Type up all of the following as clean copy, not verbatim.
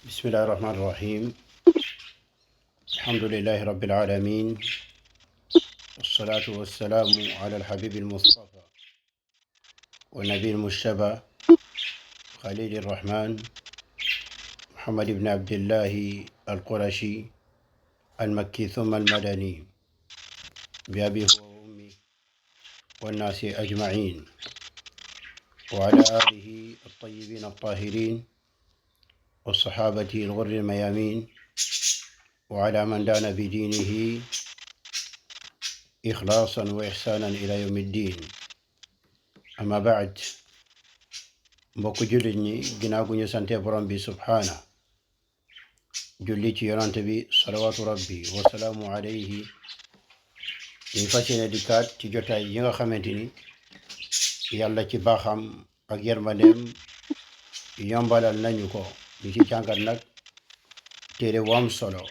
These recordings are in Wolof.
بسم الله الرحمن الرحيم. الحمد لله رب العالمين، والصلاة والسلام على الحبيب المصطفى والنبي المجتبى خليل الرحمن محمد بن عبد الله القرشي المكي ثم المدني بأبي وأمي والناس أجمعين، وعلى آله الطيبين الطاهرين والصحابة الغر الميامين، وعلى من دان بدينه إخلاصا وإحسانا إلى يوم الدين. أما بعد، mbokk jullit ñi ginnaaw gu ñu sante borom bi subhaana julli ci yonante bi salawaatu rabbi wasalaamu alayhi, ñu fas yéene dikkaat ci jotaay yi nga xamante ni yàlla ci baaxam ak yërmandeem yombalal nañu ko di ci jàngat nag téere bu am solo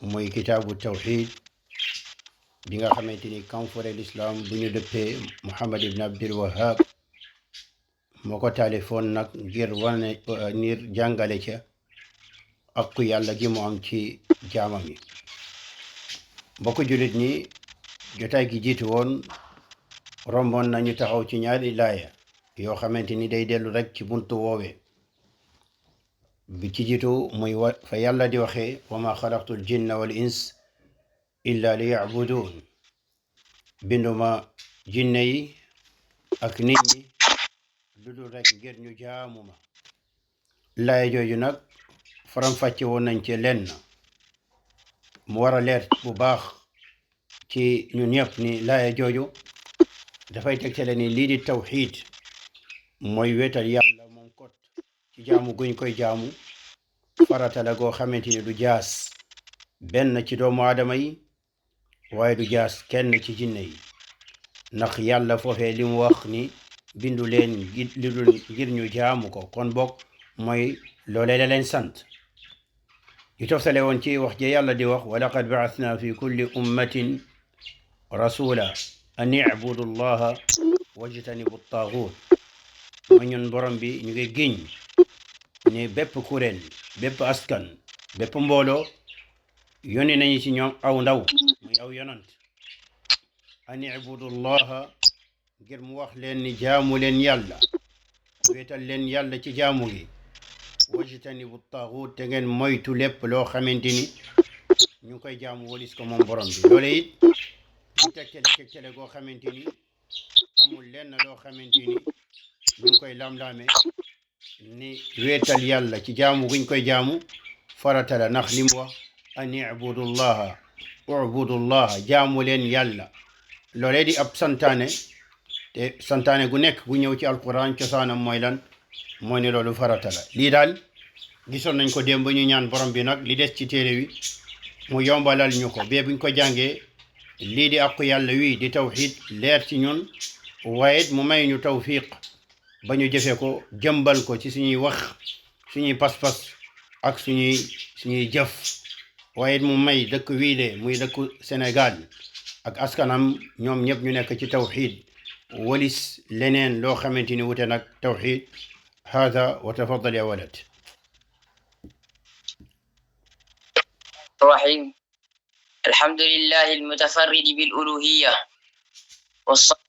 muy kitaabu tawxid bi nga xamante ni kanfore l'islam bu ñu dëppee Muhammad ibn Abdul Wahhab moo ko taalifoon nag ngir wane ngir jàngale ca ak yàlla gi mu am ci jaamam yi. mbokk jullit ñi, jotaay gi jiitu woon romboon nañu taxaw ci ñaari laaya yoo xamante ni day dellu rek ci buntu woowe. bi ci jiitu muy fa yàlla di waxee wa ma xalaqtul jinna wal ins illa li yacbuduun, binduma jinne yi ak nit ñi lu dul rek ngir ñu jaamu ma. laaya jooju nag faram-fàcce woon nañ ci lenn mu war a leer bu baax ci ñun ñëpp ni laaya jooju dafay tegtale ni lii di tawxiid mooy wéetal yàlla moom kot ci jaamu guñ koy jaamu farata la goo xamante ni du jaas benn ci doomu aadama yi waaye du jaas kenn ci jinne yi, ndax yàlla foofee li mu wax ni bindu leen ngir ñu jaamu ko, kon bokk mooy loolee la leen sant. yu toftale woon ci wax je yàlla di wax wa laqad ba'athna fi kulli ummatin rasula an i'budu llaha wajtanibu taaxuut. mooy ñun borom bi ñu ngi giñ ne bépp kuréel, bépp askan, bépp mbooloo yónni nañu ci ñoom aw ndaw muy aw yonant an i'budu llaha ngir mu wax leen ni jaamu leen yàlla, wéetal leen yàlla ci jaamu gi, wajtanibu taaxuut te ngeen moytu lépp loo xamante ni ñu ngi koy jaamu walis ko moom borom bi. loole it ñu tegtale goo xamante ni amul lenn loo xamante ni ñu ngi koy lam-laame ni wéetal yàlla ci jaamu guñ koy jaamu farata la, ndax li mu wax an ibudullaha ubudullaha, jaamu leen yàlla. loolee di ab santaane, te santaane gu nekk gu ñëw ci alquran cosaanam mooy lan? mooy ne loolu farata la. lii daal gisoon nañ ko démb, ñu ñaan borom bi nag li des ci téere wi mu yombalal ñu ko bee buñ ko jàngee lii di àqu yàlla wi di tawxiid leer ci ñun, waaye mu may ñu tawfiq ba ñu jëfe ko, jëmbal ko ci suñuy wax, suñuy pas-pas ak suñuy jëf. waaye mu may dëkk wii de muy dëkku Sénégal ak askanam ñoom ñëpp ñu nekk ci tawxiid walis leneen loo xamante ni wute nag tawxiid. هذا وتفضل يا ولد. الرحيم. الحمد لله المتفرد بالألوهية والصلاة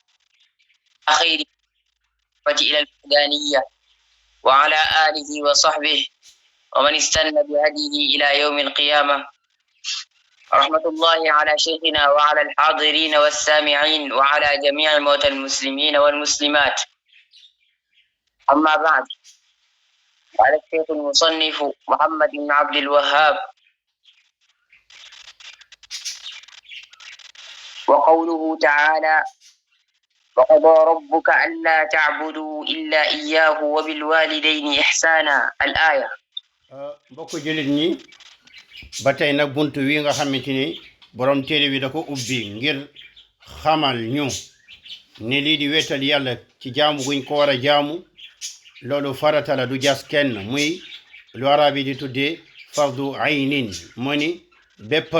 الأخير إلى الوحدانية وعلى آله وصحبه ومن استنى بهديه إلى يوم القيامة. رحمة الله على شيخنا وعلى الحاضرين والسامعين وعلى جميع موتى المسلمين والمسلمات. أما بعد، قال الشيخ المصنف محمد بن عبد الوهاب: وقوله تعالى: وقضى ربك ألا تعبدوا إلا إياه وبالوالدين إحسانا. الآية. mbokk jullit ñi, ba tey nag buntu wi nga xamante ni borom téere bi da ko ubbi ngir xamal ñu ne lii di wéetal yàlla ci jaamu guñ ko war a jaamu loolu farata la, du jaas kenn, muy lu arab yi di tuddee fardu aynin, moo ni bépp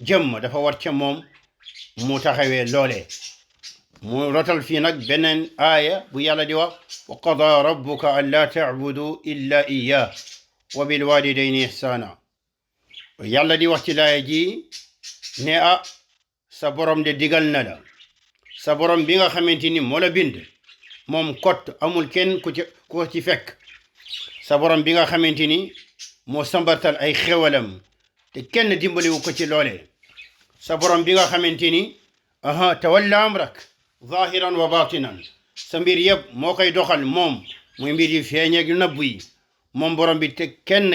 jëmm dafa war ca moom mu taxawee loole. mu rotal fii nag beneen aaya bu yàlla di wax wa qada rabbuka an laa ta'budu illa iyyah, wa bil walidayni ihsana yàlla di wax ci laaya ji ne sa borom de digal na la sa borom bi nga xamante ni moo la bind moom kot amul kenn ku ci fekk sa borom bi nga xamante ni moo sambartal ay xewalam te kenn dimbaliwu ko ci loole sa borom bi nga xamante ni tawalla amrak zahiran wa batinan sa mbir yëpp moo koy doxal moom muy mbir yi feeñeeg yu nëbb yi moom borom bi te kenn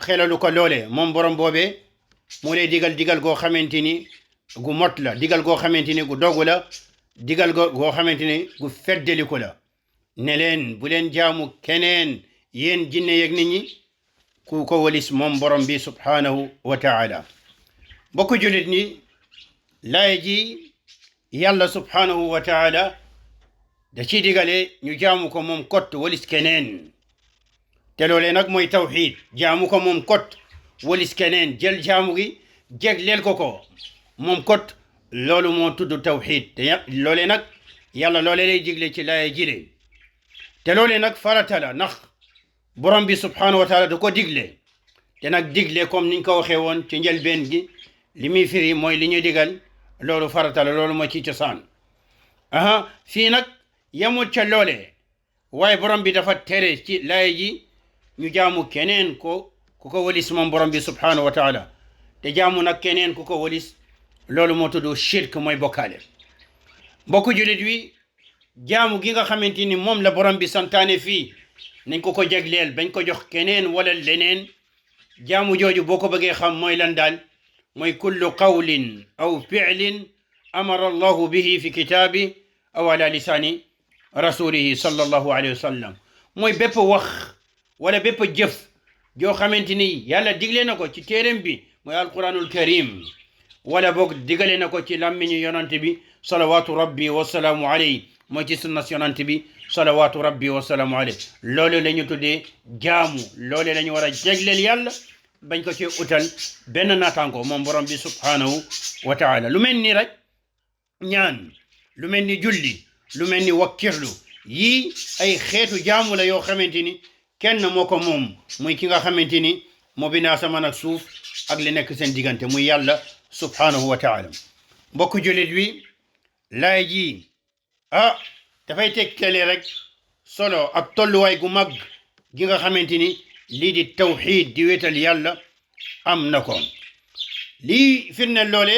xelalu ko loole moom borom boobee mu lay digal goo xamante ni gu mot la digal goo xamante ni gu dogu la digal goo xamante ni gu feddeliku la ne leen bu leen jaamu keneen yéen jinne yeeg nit ñi ku ko walis moom borom bi subhanahu wa taala bokku julit ni laay ji yàlla subhanahu wa taala da ci digale ñu jaamu ko moom kot walis keneen te loolee nag mooy tawxiid jaamu ko moom kot walis keneen jël jaamu gi jegleel ko moom kot loolu moo tudd tawxiid te loolee nag yàlla loolee lay digle ci laaya jile te loolee nag farata la ndax borom bi subhanahu wa taala da ko digle te nag digle comme niñ ko waxee woon ci njëlbeen gi li muy firi mooy li ñu digal loolu farata la loolu moo ci cosaan fii nag yemul ca loolee waaye borom bi dafa tere ci laaya ji ñu jaamu keneen ku ko walis moom borom bi subhanahu wa taala te jaamu nag keneen ku ko walis loolu moo tudd shirk mooy bokkaale mbokku julit wi jaamu gi nga xamante ni moom la borom bi santaane fii nañ ko jagleel bañ ko jox keneen wala leneen jaamu jooju boo ko bëggee xam mooy lan daal mooy kullu qawlin aw fi'lin amara allahu bihi fi kitaabi aw ala lisaani rasulihi sallallahu alayhi wa sallam mooy bépp wax wala bépp jëf joo xamante ni yàlla digle na ko ci téereem bi mooy alquranul karim wala boog digale na ko ci làmmiñu yonante bi salawatu rabbi wasalaamu alayhi mooy ci sunna yonante bi salawatu rabbi wasalaamu alayhi loolu la ñu tuddee jaamu loolu la ñu war a jegleel yàlla bañ ko ci utal benn naataango moom borom bi subhanahu wa taala lu mel ni rek ñaan lu mel ni julli lu mel ni wakkirlu yii ay xeetu jaamu la yoo xamante ni kenn moo ko moom muy ki nga xamante ni moo bind asamaan ak suuf ak li nekk seen diggante muy yàlla subhanahu wa taala mbokku jullit wi laay ji dafay tegtale rek solo ak tolluwaay gu mag gi nga xamante ni lii di tawxiid di wéetal yàlla am na ko lii firnde loole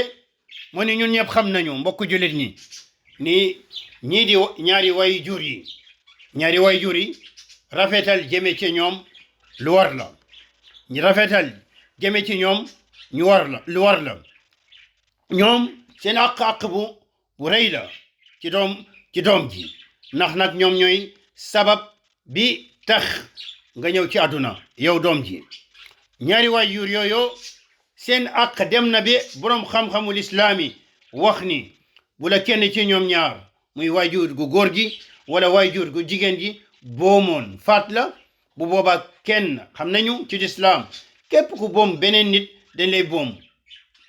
moo ni ñun ñëpp xam nañu mbokku jullit ñi ni ñii di ñaari way jur yi rafetal jëme ci ñoom lu war la ñu rafetal jëme ci ñoom lu war la ñoom seen àq bu rëy la ci doom ji ndax nag ñoom ñooy sabab bi tax nga ñëw ci àdduna yow doom ji ñaari waajur yooyu seen àq dem na be boroom xam-xamul islaami wax ni bu la kenn ci ñoom ñaar muy waajur gu góor gi wala waajur gu jigéen ji boomoon faat la bu boobaa kenn xam nañu ci lislaam képp ku boom beneen nit dañ lay boom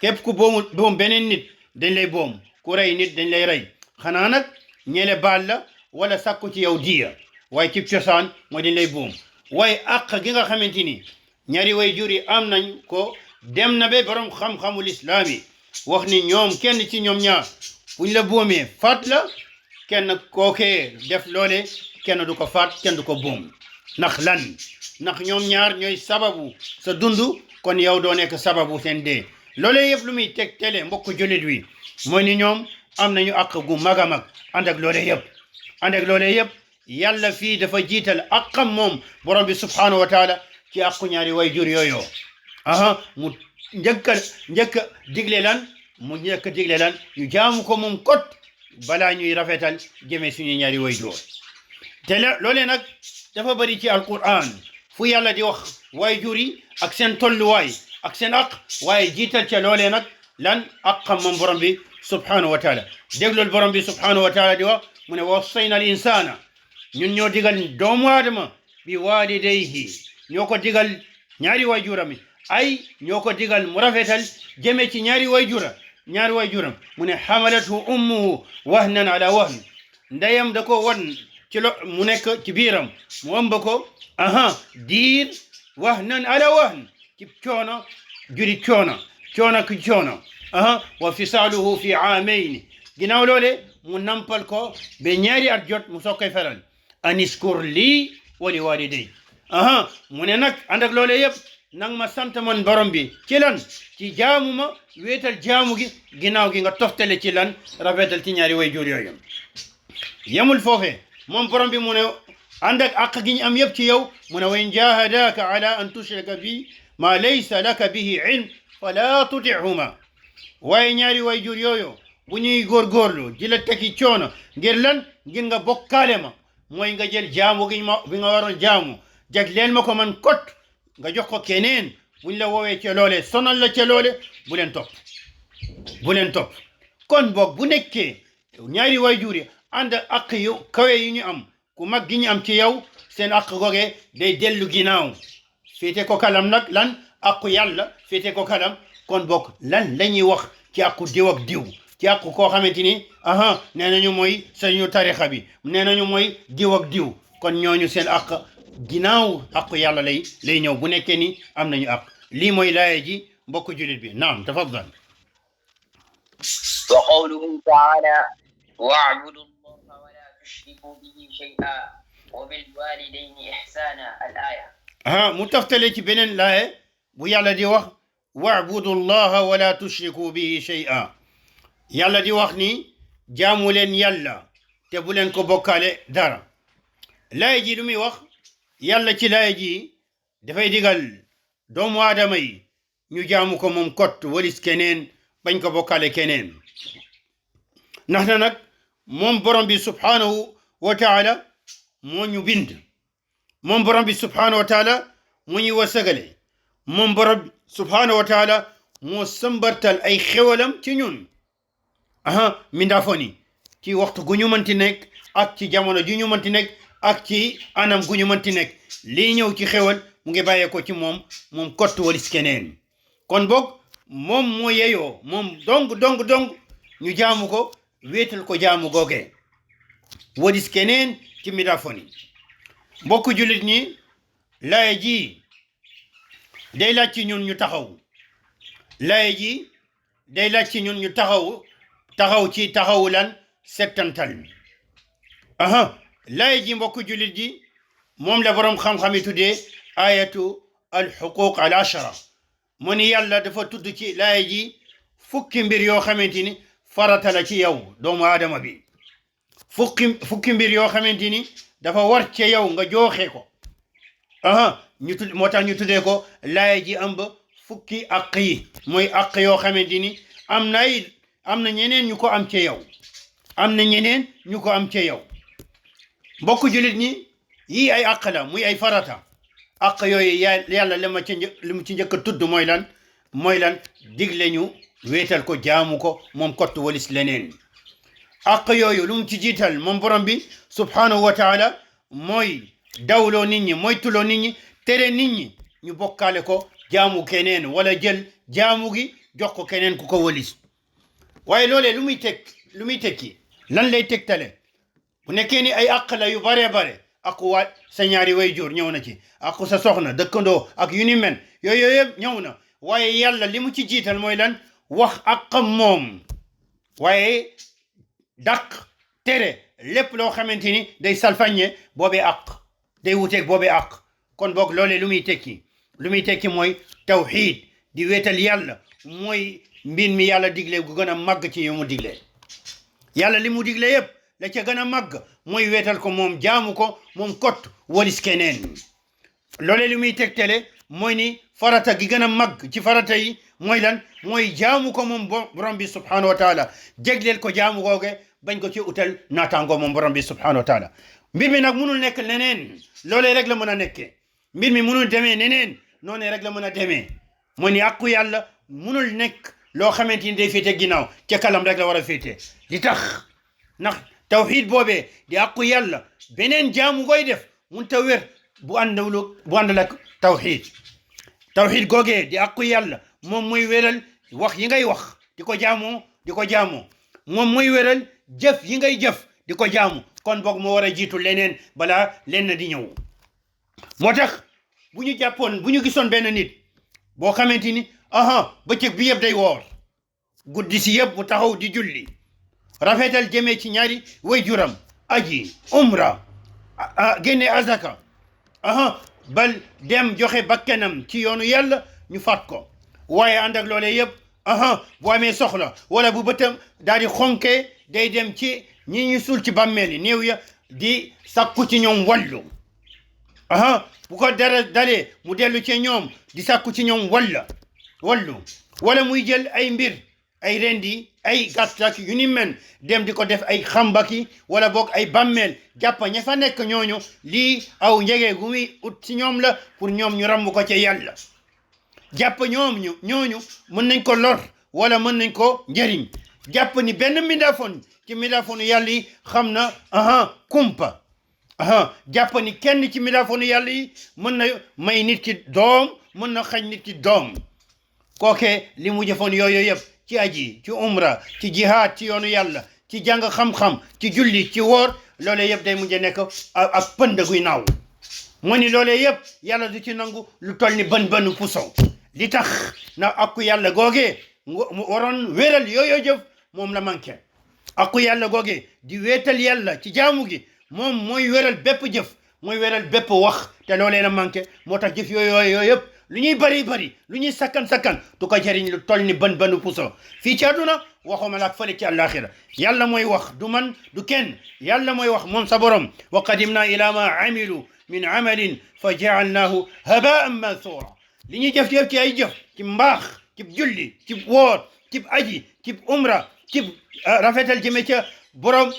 képp ku boom beneen nit dañ lay boom ku rey nit dañ lay rey xanaa nag ñele baal la wala sàkku ci yow diya waaye ci cosaan mooy dañ lay boom waaye àq gi nga xamante ni ñaari way jur yi am nañ ko dem na be borom xam-xamul islaam yi wax ni ñoom kenn ci ñoom ñaar buñ la boomee faat la kenn kookee def loole kenn du ko faat kenn du ko boom ndax lan ndax ñoom ñaar ñooy sababu sa dund kon yow doo nekk sababu seen dee loolee yëpp lu muy teg tele mbokk jullit wi mooy ni ñoom am nañu àq gu mag a mag ànd ak loolee yëpp yàlla fii dafa jiital àqam moom borom bi subhanahu wa taala ci àqu ñaari way jur yooyu mu njëkk digle lan ñu jaamu ko moom kot balaa ñuy rafetal jëme suñu ñaari way jur te loolee nag dafa bari ci alquran fu yàlla di wax way jur yi ak seen tolluwaay ak seen àq waaye jiital ca loolee nag lan àqam moom borom bi subhanahu wa taala déglul borom bi subhanahu wa taala di wax mu ne wassayna al insana ñun ñoo digal doomu aadama bi walidayhi ñoo ko digal ñaari waajuram ay ñoo ko digal mu rafetal jëme ci ñaari waajuram mu ne hamalatu ummuhu wahnan ala wahn ndeyam da ko won ci lo mu nekk ci biiram mu ëmb ko diir wahnan ala wahn ci coono juri coono ki coono wa fisaaluhu fi aamayn ginnaaw loole mu nampal ko ba ñaari at jot mu soog koy feral aniskur lii wa li waliday mu ne nag ànd ak loole yëpp nang ma sant man borom bi ci lan ci jaamu ma wéetal jaamu gi ginnaaw gi nga toftale ci lan rafetal ci ñaari way jur yooyu yemul foofee moom borom bi mu ne ànd ak àq gi ñu am yëpp ci yow mu ne wa in jahadaka ala an tushrika bi ma laysa laka bihi ilm fala tutihuma waaye ñaari way jur yooyu bu ñuy góorgóorlu di la tekki coono ngir lan ngir nga bokkaale ma mooy nga jël jaamu gi bi nga waroon jaamu jagleel ma ko man kot nga jox ko keneen buñ la woowee ca loole sonal la ca loole bu leen topp kon boog bu nekkee ñaari waajur yi ànd ak yu kawe yu ñu am ku mag gi ñu am ci yow seen ak goge day dellu ginnaaw féete ko kalam nag lan aqu yàlla féete ko kalam kon boog lan la ñuy wax ci aqu diw ak diw ci aqu koo xamante ni nee nañu mooy sañu tarixa bi nee nañu mooy diw ak diw kon ñooñu seen ak ginnaaw aqu yàlla lay ñëw bu nekkee ni am nañu ak lii mooy laaya ji mbokk julit bi naam tafaddal wa qawluhu taala wa'budu allaha wa la tushriku bihi shay'an wa bil walidayni ihsana al aya mu taftale ci beneen laaya bu yàlla di wax wa'budu allaha wa la tushriku bihi shay'an yàlla di wax ni jaamu leen yàlla te bu leen ko bokkaale dara laaya ji lu muy wax yàlla ci laaya ji dafay digal doomu aadama yi ñu jaamu ko moom kot walis keneen bañ ko bokkaale keneen ndax na nag moom borom bi subhanahu wa taala moo ñu bind moom borom bi subhanahu wa taala moo ñu wasagale moom borom bi subhanahu wa taala moo sëmbartal ay xewalam ci ñun mindaafoni ci waxtu gu ñu mënti nekk ak ci jamono ju ñu mënti nekk ak ci anam gu ñu mënti nekk lii ñëw ci xewal mu ngi bàyyee ko ci moom kott walis keneen kon boog moom moo yeyoo moom dong ñu jaamu ko wéetal ko jaamu googe walis keneen ci mindaafoni mbokk jullit ñi laaya ji day laaj ci ñun ñu taxaw laaya ji day laaj ci ñun ñu taxaw ci taxawu lan settantal laaya ji mbokk jullit ji moom la boroom xam-xam yi tuddee ayatu al xuquq al ashara mu ni yàlla dafa tudd ci laaya ji fukki mbir yoo xamante ni farata la ci yow doomu aadama bi fukki mbir yoo xamante ni dafa war ci yow nga jooxe ko moo tax ñu tuddee ko laaya ji ëmb fukki aq yi mooy aq yoo xamante ni am na ñeneen ñu ko am ci yow mbokk jullit ñi yii ay aq la muy ay farata aq yooyu yàlla li mu ci njëkk a tudd mooy lan digle ñu wéetal ko jaamu ko moom kott walis leneen aq yooyu lu mu ci jiital moom borom bi subhanahu wa taala mooy dawloo nit ñi mooy tuloo nit ñi tere nit ñi ñu bokkaale ko jaamu keneen wala jël jaamu gi jox ko keneen ku ko walis waaye loolee lu muy tekki lan lay tegtale bu nekkee ni ay àq la yu bare aqu sa ñaari way jur ñëw na ci aqu sa soxna dëkkandoo ak yu ni men yooyu yëpp ñëw na waaye yàlla li mu ci jiital mooy lan wax àqam moom waaye dàq tere lépp loo xamante ni day salfañe boobee àq day wuteeg boobee àq kon boog loolee lu muy tekki mooy tawxiid di wéetal yàlla mooy mbir mi yàlla digle gu gën a màgg ci yu mu digle yàlla li mu digle yëpp la ca gën a màgg mooy wéetal ko moom jaamu ko moom kott walis keneen loolee li muy tegtale mooy ni farata gi gën a màgg ci farata yi mooy lan mooy jaamu ko moom borom bi subhanahu wa taala jégleel ko jaamu googe bañ ko ci utal naataango moom borom bi subhanahu wa taala mbir mi nag munul nekk leneen loolee rek la mën a nekkee mbir mi munul demee neneen noonu rek la mën a demee mooy ni àqu yàlla munul nekk loo xamante ni day féete ginnaaw ca kalam rek la war a féete di tax ndax tawxiid boobee di àqu yàlla beneen jaamu koy def mun ta wér bu àndal ak tawxiid googee di àqu yàlla moom mooy wéral wax yi ngay wax di ko jaamoo moom mooy wéral jëf yi ngay jëf di ko jaamu kon boog moo war a jiitu leneen balaa lenn di ñëw moo tax bu ñu gisoon benn nit boo xamante ni bëccëg bi yëpp day woor guddi si yëpp mu taxaw di julli rafetal jëmee ci ñaari waajuram aji umra génne azaka bal dem joxe bakkanam ci yoonu yàlla ñu faat ko waaye ànd ak loolee yëpp bu amee soxla wala bu bëtam daal di xonkee day dem ci ñi ñu suul ci bàmmeel yi néew ya di sakku ci ñoom wallu bu ko dara dalee mu dellu ci ñoom di sakku ci ñoom wallu wala muy jël ay mbir ay rendi ay gàttak yu ni men dem di ko def ay xambaki wala boog ay bàmmeel jàppa ña fa nekk ñooñu lii aw njege gu muy ut ci ñoom la pour ñoom ñu ramb ko ca yàlla jàpp ñooñu mën nañ ko lor wala mën nañ ko njëriñ jàpp ni benn mindaafoon ci mindaafoonu yàlla yi xam na kumpa jàpp ni kenn ci mindaafoonu yàlla yi mën na may nit ki doom mën na xañ nit ki doom kooke li mu jëfoon yooyu yëpp ci aji ci umra ci jihaad ci yoonu yàlla ci jàng xam-xam ci julli ci woor loolee yëpp day mujj nekk ak pënd guy naaw mu ni loolee yëpp yàlla du ci nangu lu toll ni bën puso li tax na akku yàlla googee mu waroon wéeral yooyu jëf moom la manqué akku yàlla googee di wéetal yàlla ci jaamu gi moom mooy wéral bépp jëf mooy wéral bépp wax te loolee la manqué moo tax jëf yooyu yëpp lu ñuy bari lu ñuy sakkan du ko jëriñ lu toll ni bën puso fii ci àdduna waxuma la ak fële ci àllaaxira yàlla mooy wax du man du kenn yàlla mooy wax moom sa borom wa qadimna ila ma amilu min amalin fa jaalnaahu habaan manthura li ñuy jëf yëpp ci ay jëf ci mbaax ci julli ci woor ci aji ci umra ci rafetal jëme ca borom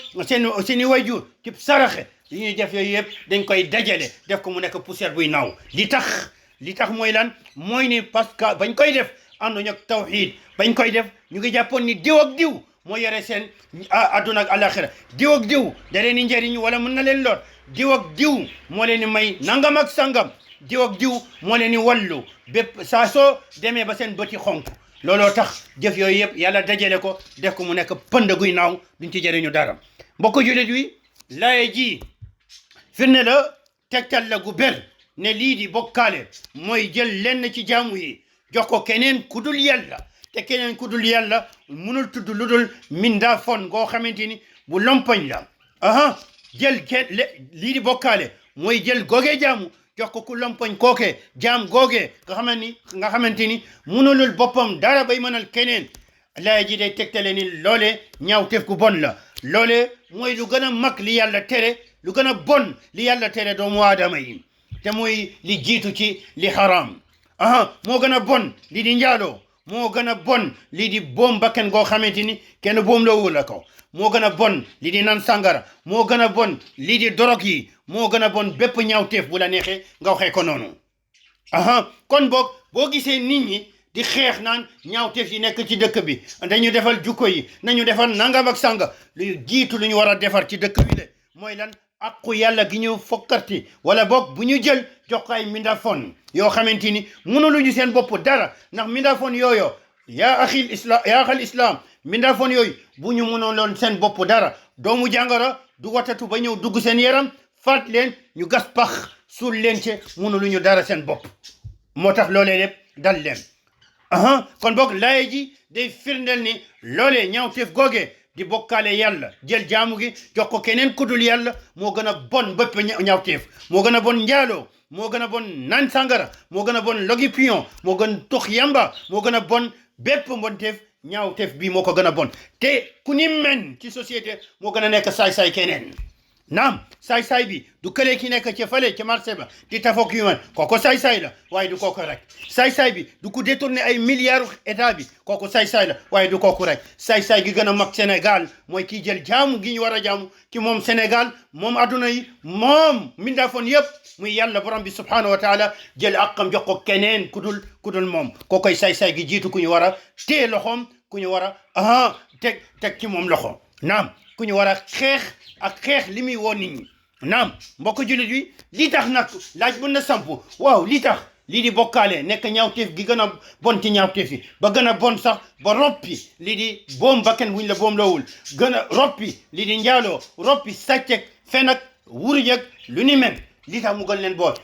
seeni wayjur ci saraxe li ñuy jëf yooyu yëpp dañ koy dajale def ko mu nekk poussière buy naaw li tax mooy lan mooy ni parce que bañ koy def ànduñu ak tawxiid bañ koy def ñu ngi jàppoon ni diw ak diw moo yore seen adduna ak alaxira diw ak diw da leen di njëriñ wala mën na leen lor diw ak diw moo leen di may nangam ak sangam diw ak diw moo leen di wallu bépp saa soo demee ba seen bëti xonk looloo tax jëf yooyu yëpp yàlla dajale ko def ko mu nekk pënd guy naaw duñ ci jëriñu dara mbokk jullit wi laaye ji firnde la tegtal la gu ber ne lii di bokkaale mooy jël lenn ci jaamu yi jox ko keneen ku dul yàlla te keneen ku dul yàlla munul tudd lu dul mindaafoon goo xamante ni bu lompoñ la jël lii di bokkaale mooy jël googee jaamu jox ko ku lompoñ kooke jaam googee nga xamante ni munulul boppam dara bay mënal keneen laay ji day tegtale ni loole ñaaw tef ku bon la loole mooy lu gën a mag li yàlla tere lu gën a bon li yàlla tere doomu aadama yi te mooy li jiitu ci li haram moo gën a bon lii di njaaloo moo gën a bon lii di boom bakken goo xamante ni kenn boom la wula ko moo gën a bon lii di nan sangara moo gën a bon lii di dorog yi moo gën a bon bépp ñaawteef bu la neexee nga waxee ko noonu kon boog boo gisee nit ñi di xeex naan ñaawteef yi nekk ci dëkk bi dañu defal jukko yi nañu defal nangam ak sanga lu jiitu lu ñu war a defar ci dëkk bi le mooy lan aqu yàlla gi ñu fokkarti wala boog bu ñu jël jox ko ay mindaafoon yoo xamante ni mënuluñu seen bopp dara ndax mindaafoon yooyu yaa axal islam mindaafoon yooyu bu ñu mënuloon seen bopp dara doomu jàngoro du watatu ba ñëw dugg seen yaram faat leen ñu gas pax suul leen ci mënuluñu dara seen bopp moo tax loolee lépp dal leen kon boog laaye ji day firndeel ni loolee ñaawteef googee di bokkaale yàlla jël jaamu gi jox ko keneen kudul yàlla moo gën a bon bépp ñaawteef moo gën a bon njaaloo moo gën a bon naan sangara moo gën a bon logi pion moo gën tux yamba moo gën a bon bépp mbonteef ñaawteef bii moo ko gën a bon te ku ni men ci société moo gën a nekk saay-saay keneen naam saay-saay bi du kële ki nekk ca fale ca marché ba di tafook yu man kooku saay-saay la waaye du kooku rek saay-saay bi du ko détourné ay milliards état bi kooku saay-saay la waaye du kooku rek saay-saay gi gën a mag Sénégal mooy kii jël jaamu gi ñu war a jaamu ki moom Sénégal moom adduna yi moom mindaafoon yëpp muy yàlla borom bi subhanahu wa taala jël àqam jox ko keneen kudul moom kookoy saay-saay gi jiitu ku ñu war a téye loxoom ku ñu war a teg ci moom loxo naam ku ñu war a xeex li muy woo nit ñi naam mbokk jullit wi li tax nag laaj mën na samp waaw li tax lii di bokkaale nekk ñaawteef gi gën a bon ci ñaawteef yi ba gën a bon sax ba roppi lii di boom bakken buñ la boom loowul gën a roppi lii di njaaloo roppi sàcceg fen ak wurujeg lu ni mel li tax mu gën leen bool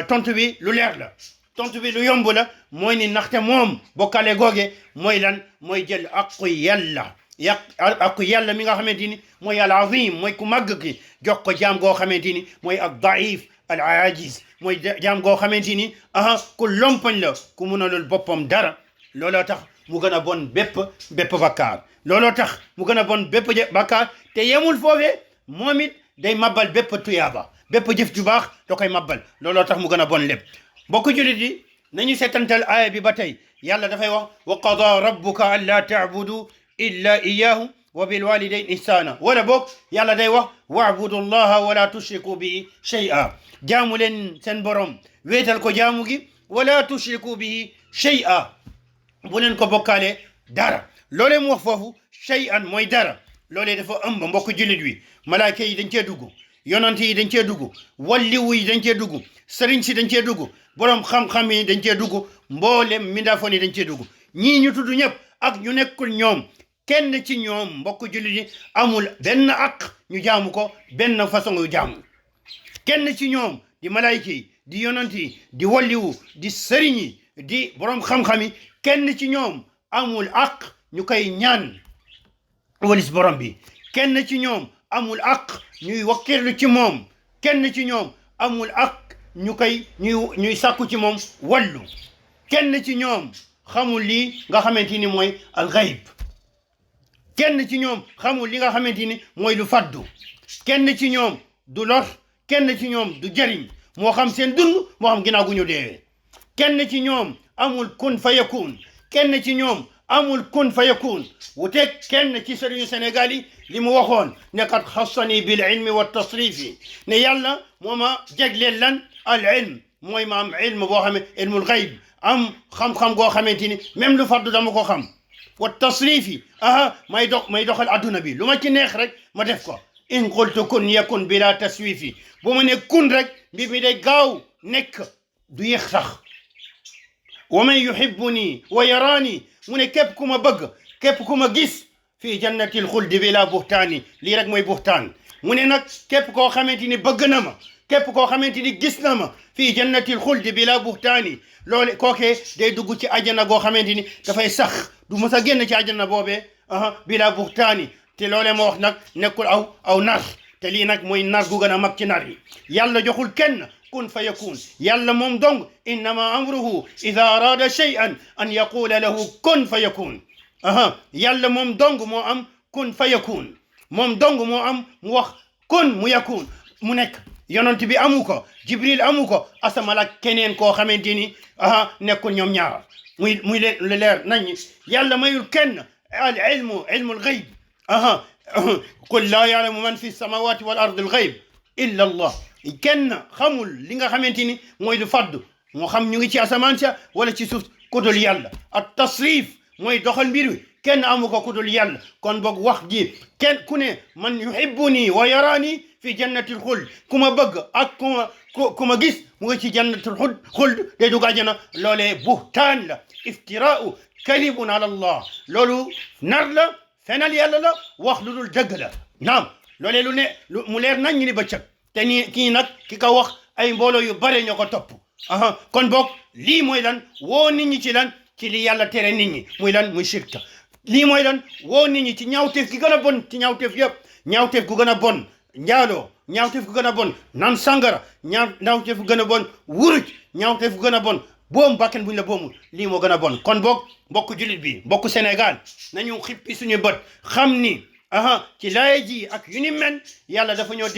tontu bi lu leer la tontu bi lu yomb la mooy ni ndaxte moom bokkaale googe mooy lan mooy jël aqu yàlla aqu yàlla mi nga xamante ni mooy al azim mooy ku màgg ki jox ko jaam goo xamante ni mooy ak daif al ajiz mooy jaam goo xamante ni ku lompañ la ku mënalul boppam dara looloo tax mu gën a bon bépp bakkaar looloo tax mu gën a bon bépp bakkaar te yemul foofee moom it day mabbal bépp tuyaaba bépp jëf ju baax da koy mabbal looloo tax mu gën a bon lépp mbokk jullit yi nañu seetantal aaya bi ba tey yàlla dafay wax wa qada rabbuka an laa taabudu illa iyahu wa bilwalidain ihsana wala boog yàlla day wax waabudu llaha wala tushriku bihi shay'a jaamu leen seen borom wéetal ko jaamu gi wala tushriku bihi shay'a bu leen ko bokkaale dara loolee mu wax foofu shay'an mooy dara loolee dafa ëmb mbokk jullit wi malaaka yi dañ cee dugg yonant yi dañ cee dugg walliwu yi dañ cee dugg sëriñ si dañ cee dugg borom xam-xam yi dañ cee dugg mboolem mindaafoon yi dañ cee dugg ñii ñu tudd ñëpp ak ñu nekkul ñoom kenn ci ñoom mbokk jullit yi amul benn ak ñu jaamu ko benn façon yu jaamu kenn ci ñoom di malaayika yi di yonant yi di walliwu di sëriñ yi di borom xam-xam yi kenn ci ñoom amul ak ñu koy ñaan walis borom bi kenn ci ñoom amul ak ñuy wakkirlu ci moom kenn ci ñoom amul ak ñuy sàkku ci moom wallu kenn ci ñoom xamul lii nga xamante ni mooy al ghaib kenn ci ñoom xamul li nga xamante ni mooy lu faddu kenn ci ñoom du lor kenn ci ñoom du jëriñ moo xam seen dund moo xam ginnaaw gu ñu deewee kenn ci ñoom amul kun fa yakun kenn ci ñoom amul kun fa yakun wuteeg kenn ci sëriñu Sénégal yi li mu waxoon ne kat xassani bil ilmi wa tasrifi ne yàlla moo ma jagleel lan al ilm mooy ma am ilm boo xam ne ilmul ghaib am xam-xam goo xamante ni même lu faddu dama ko xam wa tasrifi may doxal adduna bi lu ma ci neex rek ma def ko in qultu kun yakun bila taswifi bu ma ne kun rek mbir mi day gaaw nekk du yéex sax wa man yuhibbuni wa yaraani mu ne képp ku ma bëgg képp ku ma gis fii jannatil xuldi bila buhtaani lii rek mooy buhtaan mu ne nag képp koo xamante ni bëgg na ma képp koo xamante ni gis na ma fii jannatil xuldi bila buhtaani loole kookee day dugg ci àjjana goo xamante ni dafay sax du mës a génn ci àjjana boobee bila buhtaani te loolee ma wax nag nekkul aw nar te lii nag mooy nar gu gën a mag ci nar yi yàlla joxul kenn kun fa yakun yàlla moom dong innama amruhu ida arada shay'an an yaqula lahu kun fa yakun yàlla moom dong moo am kun fa yakun moom dong moo am mu wax kun mu yakun mu nekk yonent bi amu ko jibril amu ko asamala keneen koo xamante ni nekkul ñoom ñaar muy leer nañ yàlla mayul kenn al ilmul ghaib qul laa ya'lamu man fi samawati wal ardi al ghaib illa allah kenn xamul li nga xamante ni mooy lu faddu moo xam ñu ngi ci asamaan sa wala ci suuf ku dul yàlla at tasrif mooy doxal mbir wi kenn amu ko ku dul yàlla kon boog wax ji kenn ku ne man yuhibbuni wa yaraani fi jannatil xuld ku ma bëgg ak ku ma gis mu ngi ci jannatil xuld day dugg àjjana loolee buhtaan la iftiraau kalibun ala allah loolu nar la fenal yàlla la wax lu dul dëgg la naam loolee mu leer nañ ni bëccëg te nii kii nag ki ko wax ay mbooloo yu bare ñoo ko topp kon boog lii mooy lan woo nit ñi ci lan ci li yàlla tere nit ñi muy lan muy shirka lii mooy lan woo nit ñi ci ñaawteef gi gën a bon ci ñaawteef yëpp ñaawteef gu gën a bon njaaloo ñaawteef gu gën a bon naan sangara ñaawteef gu gën a bon wuruj ñaawteef gu gën a bon boom bakken buñ la boomul lii moo gën a bon kon boog mbokku jullit bi mbokku Sénégal nañu xippi suñu bët xam ni ci laaya ji ak yu ni mel yàlla dafa ñoo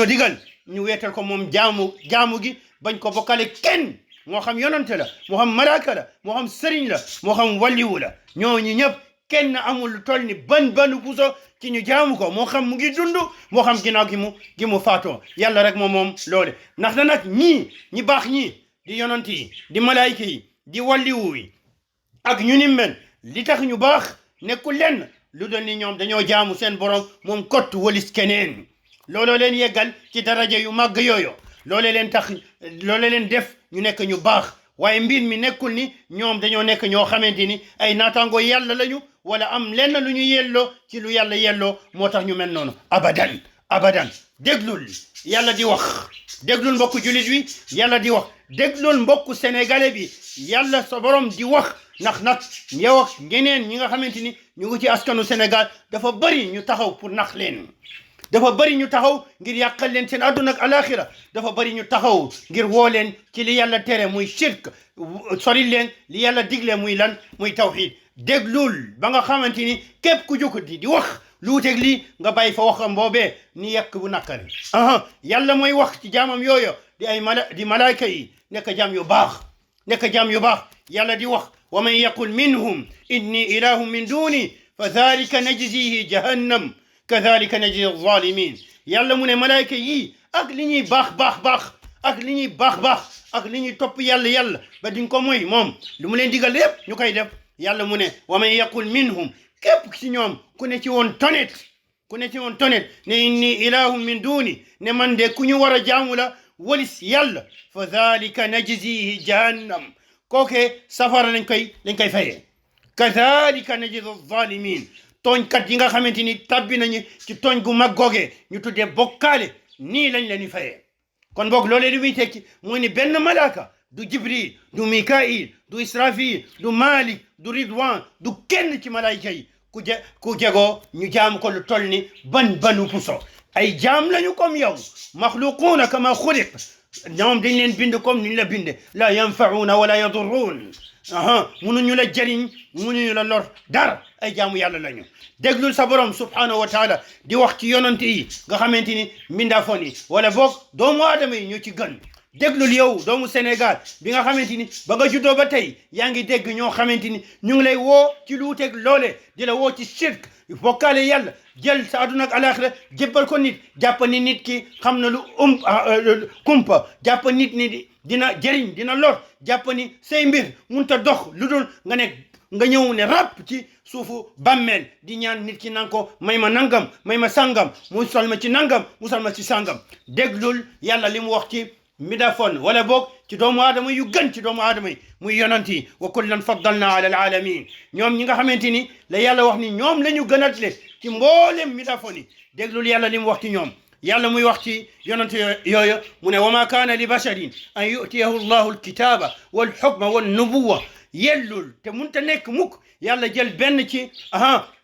digal ñu weetal ko moom jaamu gi bañ ko bokkale kenn moo xam yonante la moo xam malaaka la moo xam sëriñ la moo xam waliwu la ñooñu ñëpp kenn amul lu toll ni banu puso ci ñu jaamu ko moo xam mu ngi dund moo xam ginnaaw gi mu faatoo yàlla rek moom loole ndax na nag ñi baax ñii di yonante yi di malaayika yi di waliwu yi ak ñu ni mel li tax ñu baax nekkul lenn lu doon ni ñoom dañoo jaamu seen borom moom kott walis keneen looloo leen yeggal ci daraja yu màgg yooyu loolee leen tax loolee leen def ñu nekk ñu baax waaye mbir mi nekkul ni ñoom dañoo nekk ñoo xamante ni ay naataango yàlla lañu wala am lenn lu ñu yelloo ci lu yàlla yelloo moo tax ñu mel noonu abadan abadan déglul yàlla di wax déglul mbokku julit wi yàlla di wax déglul mbokku sénégalais bi yàlla sa borom di wax ndax nag yow ak ñeneen ñi nga xamante ni ñu ngi ci askanu Sénégal dafa bari ñu taxaw pour nax leen dafa bari ñu taxaw ngir yàqal leen seen àdduna ak alaxira dafa bari ñu taxaw ngir woo leen ci li yàlla tere muy shirk sori leen li yàlla digle muy lan muy tawxid déglul ba nga xamante ni képp ku jóg di wax luuteeg lii nga bàyyi fa waxam boobee ni yekk bu nakkari yàlla mooy wax ci jaamam yooyu di malaayka yi nekk jaam yu baax nekk jaam yu baax yàlla di wax wa man yaqul minhum inni ilahum min duni fa dhalika najzihi jahannam kadhalika najzi zalimin yàlla mu ne malaayka yi ak li ñuy baax ak li ñuy baax ak li ñuy topp yàlla ba duñ ko moy moom lu mu leen digal lépp ñu koy def yàlla mu ne wa man yaqul minhum képp ci ñoom ku ne ci woon tonet ne inni ilahum min duni ne man de ku ñu war a jaamu la walis yàlla fa dhalika najzihi jahannam kooke safara lañ koy fayee kadhalika najzi zalimin tooñkat yi nga xamante ni tabbi nañu ci tooñ gu mag googee ñu tuddee bokkaale nii lañ leen di fayee kon boog loolee li muy tekki mooy ni benn malaaka du jibril du mikail du israfil du malik du ridwan du kenn ci malaayika yi ku jegoo ñu jaam ko lu toll ni banu puso ay jaam lañu comme yow maxluquuna kama xuliq ñoom dañ leen bind comme ni ñu la binde la yanfa'una wala yadurruun munuñu la jëriñ munuñu la lor dara ay jaamu yàlla lañu déglul sa borom subhanahu wa taala di wax ci yonante yi nga xamante ni mbindaafoon yi wala boog doomu aadama yi ñoo ci gën déglul yow doomu Sénégal bi nga xamante ni ba nga juddoo ba tey yaa ngi dégg ñoo xamante ni ñu ngi lay woo ci luuteeg loole di la woo ci shirk bokkaale yàlla jël sa àdduna ak alaxira jébbal ko nit jàpp ni nit ki xam na lu kumpa jàpp nit ni dina jëriñ dina lor jàpp ni say mbir munta dox lu dul nga ñëw ne ràpp ci suufu bàmmeel di ñaan nit ki nan ko may ma nangam may ma sangam musal ma ci nangam musal ma ci sangam déglul yàlla li mu wax ci midafon wala boog ci doomu aadama yu gën ci doomu aadama yi muy yonant yi wa kullan faddalna ala alalamin ñoom ñi nga xamante ni la yàlla wax ni ñoom la ñu gënatle ci mboolem midafon yi déglul yàlla li mu wax ci ñoom yàlla muy wax ci yonant yooyu mu ne wa ma kaana li basharin an yutiyahu llahu alkitaba walxukma wannubuwa yellul te munta nekk mukk yàlla jël benn ci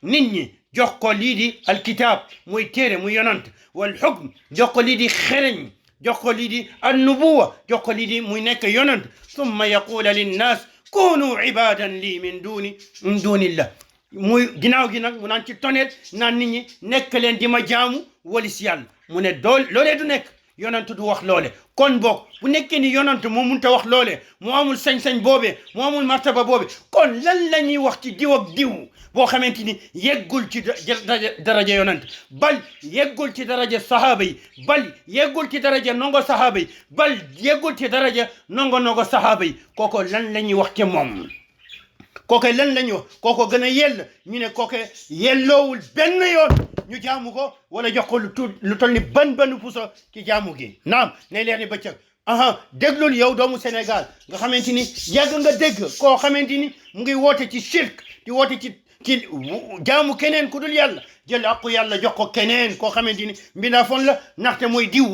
nit ñi jox ko lii di alkitab muy téere muy yonant walxukm jox ko lii di xereñ jox ko lii di annubuwa jox ko lii di muy nekk yonant summa yaqula linnas kunu ibadan lii min dunillah muy ginnaaw gi nag mu naan ci tonet naan nit ñi nekk leen di ma jaamu walis yàlla mu ne loolee du nekk yonant du wax loole kon boog bu nekkee ni yonant moo munta wax loole moo amul sañ-sañ boobee moo amul martaba boobe kon lan la ñuy wax ci diw ak diw boo xamante ni yeggul ci daraja yonant bal yeggul ci daraja sahaaba yi bal yeggul ci daraja nongo sahaaba yi bal yeggul ci daraja nongo sahaaba yi kooko lan la ñuy wax ci moom kooke lan la ñuy wax kooko gën a yell ñu ne kooke yelloowul benn yoon ñu jaamu ko wala jox ko lu toll ni banu puso ci jaamu gi naam ne leer ni bëccëg déglul yow doomu Sénégal nga xamante ni yàgg nga dégg koo xamante ni mu ngi woote ci shirk di woote ci jaamu keneen ku dul yàlla jël aqu yàlla jox ko keneen koo xamante ni mbindaafoon la ndaxte mooy diw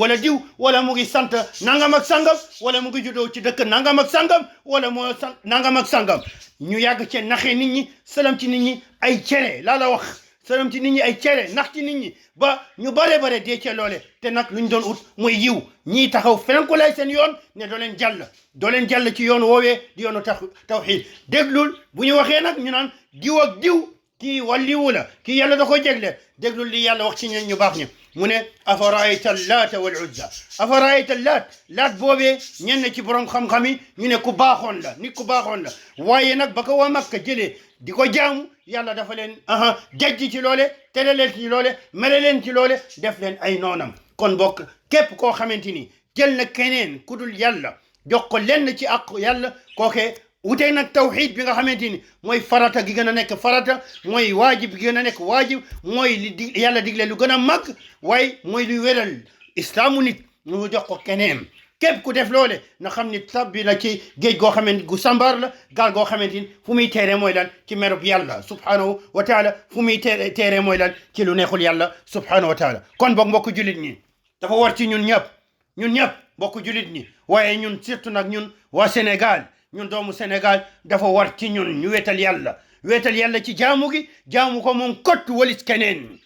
wala mu ngi sant nangam ak sangam wala mu ngi juddoo ci dëkk nangam ak sangam wala moo sant nangam ak sangam ñu yàgg ci naxee nit ñi salam ci nit ñi ay cere laa la wax salam ci nit ñi ay cere nax ci nit ñi ba ñu bare dee cee loole te nag lu ñu doon ut mooy yiw ñii taxaw fenku lay seen yoon ne doo leen jàll ci yoon woowee di yoonu tawxiid déglul bu ñu waxee nag ñu naan diw ak diw kii wàlliwu la kii yàlla da ko jégle déglul li yàlla wax ci ñeen ñu baax ñi mu ne afaraayta laata wal uzza afaraayta laat boobee ñenn ci borom xam-xam yi ñu ne ku baaxoon la nit ku baaxoon la waaye nag ba ko waa Makka jëlee di ko jaamu yàlla dafa leen jajji ci loole tere leen ci loole mere leen ci loole def leen ay noonam kon bokk képp koo xamante ni jël na keneen ku dul yàlla jox ko lenn ci àq yàlla kooke wutee nag tawxiid bi nga xamante ni mooy farata gi gën a nekk farata mooy waajib gi gën a nekk waajib mooy li yàlla digle lu gën a màgg waaye mooy lu wéral islaamu nit ñu jox ko keneen képp ku def loole na xam ni tabbi na ci géej goo xamante gu sambar la gaal goo xamante ni fu muy teere mooy lan ci merub yàlla subhanahu wa taala fu muy teere mooy lan ci lu neexul yàlla subhanahu wa taala kon boog mbokk julit ñi dafa war ci ñun ñëpp mbokk julit ñi waaye ñun surtout nag ñun waa Sénégal ñun doomu Sénégal dafa war ci ñun ñu wetal yàlla ci jaamu gi jaamu ko moom kott walis keneen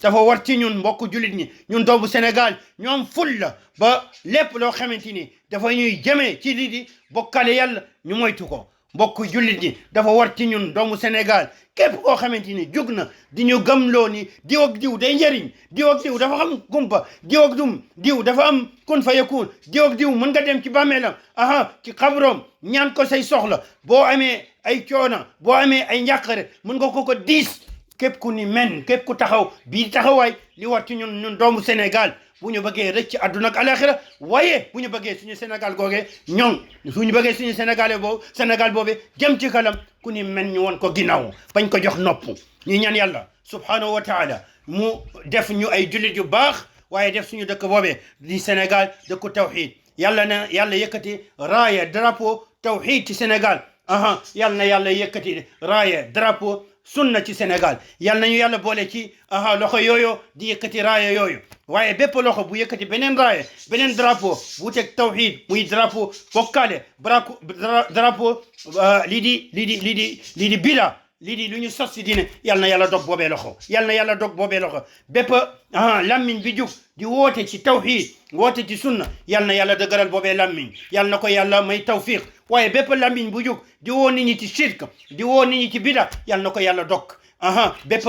dafa war ci ñun mbokk julit ñi ñun doomu Sénégal ñoom ful la ba lépp loo xamante ni dafa ñuy jëmee ci lii di bokkale yàlla ñu moytu ko mbokk julit ñi dafa war ci ñun doomu Sénégal képp koo xamante ni jug na di ñu gëmloo ni diw ak diw day njëriñ diw ak diw dafa xam kumpa diw dafa am kun fa yakun diw ak diw mën nga dem ci bàmmeelam ci xabroom ñaan ko say soxla boo amee ay coona boo amee ay njàqare mën nga ko diis képp ku ni men képp ku taxaw bii taxawaay li war ci ñun doomu Sénégal bu ñu bëggee rëcc àdduna ak alaxira waaye bu ñu bëggee suñu Sénégal googee ñoŋ suñu bëggee suñu Sénégal boobu jëm ci kalam ku ni men ñu woon ko ginnaaw bañ ko jox nopp ñu ñaan yàlla subhanahu wa taala mu def ñu ay jullit yu baax waaye def suñu dëkk boobee di Sénégal dëkku tawxid yàlla yëkkati raaya drapeau tawxid ci Sénégal yàlla na yàlla yëkkati raaya drapeau sunna ci Sénégal yal nañu yàlla boole ci loxo yooyu di yëkkati raaya yooyu waaye bépp loxo bu yëkkati beneen raaya beneen drapeau bu teg tawhid muy drapeau bokkaale drapeau lii di bida lii di lu ñu sos si diine yal na yàlla dog boobee loxo bépp lammiñ bi jug di woote ci tawhid woote ci sunna yal na yàlla dëgëral boobee lammiñ yal na ko yàlla may tawfiq waaye bépp lammiñ bu jug di woo nit ñi ci shirk di woo nit ñi ci bida yal na ko yàlla dog bépp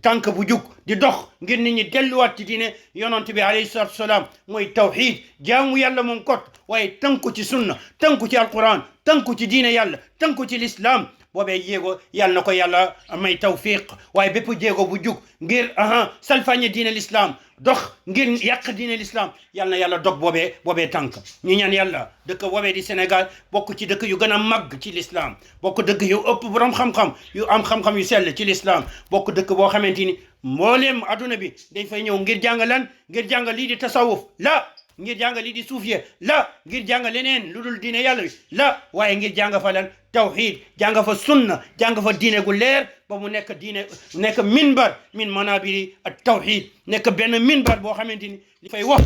tànk bu jug di dox ngir nit ñi delluwaat ci diine yonent bi alayhi salatu wasalaam mooy tawhid jaamu yàlla moom kot waaye tënku ci sunna tënku ci alquran tënku ci diine yàlla tënku ci l'islam boobee jéego yal na ko yàlla may tawfiq waaye bépp jéego bu jug ngir salfañe diine l'islam dox ngir yàq diine l'islam yal na yàlla dog boobee tànk ñu ñaan yàlla dëkk boobee di Sénégal bokk ci dëkk yu gën a màgg ci l'islam bokk dëkk yu ëpp borom xam-xam yu am xam-xam yu sell ci l'islam bokk dëkk boo xamante ni mbooleem adduna bi dañ fay ñëw ngir jàng ngir jàng lii di tasawuf ngir jàng lii di suufiye ngir jàng leneen lu dul diine yàlla bi waaye ngir jàng fa tawhid jàng fa sunna jàng fa diine gu leer ba mu nekk minbar min manabiri at tawhid nekk benn minbar boo xamante ni li fay wax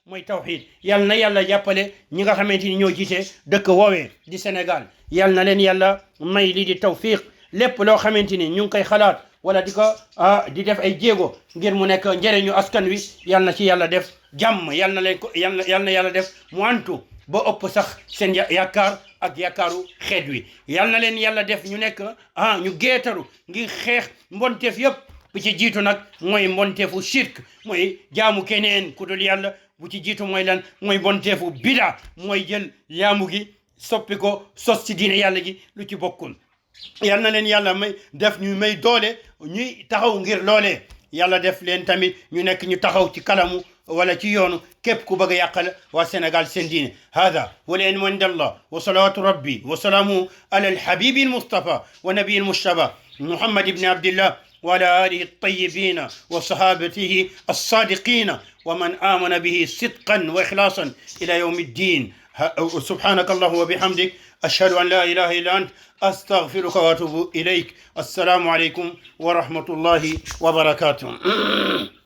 mooy tawhid yal na yàlla jàppale ñi nga xamante ni ñoo jiite dëkk woowee di Sénégal yal na leen yàlla may lii di tawfiq lépp loo xamante ni ñu ngi koy xalaat wala di def ay jéego ngir mu nekk njëriñu askan wi yal na ci yàlla def jàmm yal na yàlla def mu antu ba ëpp sax seen yaakaar ak yaakaaru xeet wi yal na leen yàlla def ñu nekk ñu geetaru ngir xeex mbonteef yëpp bu ci jiitu nag mooy mbonteefu shirk mooy jaamu keneen ku dul yàlla bu ci jiitu mooy mooy mbonteefu bida mooy jël jaamu gi soppi ko sos ci diine yàlla gi lu ci bokkul yal na leen yàlla may doole ñuy taxaw ngir loolee yàlla def leen tamit ñu nekk ñu taxaw ci kalamu wala ci yoonu képp ku bëgg a yàqal waa Sénégal seen diine hada wal ilmu inda Allah wa salawatu rabbi wa salaamu ala alhabibi almustafa wa nabi almujtaba muhammad ibni abdillah wa ala alihi altayibina wa sahabatihi alsadiqina wa man amana bihi sidqan wa ikhlasan ila yawmi ddin subhanaka allahumma wa bihamdik ashhadu an la ilaha illa ant astaghfiruka wa atubu ilayk assalamu alaykum wa rahmatullahi wa barakatuh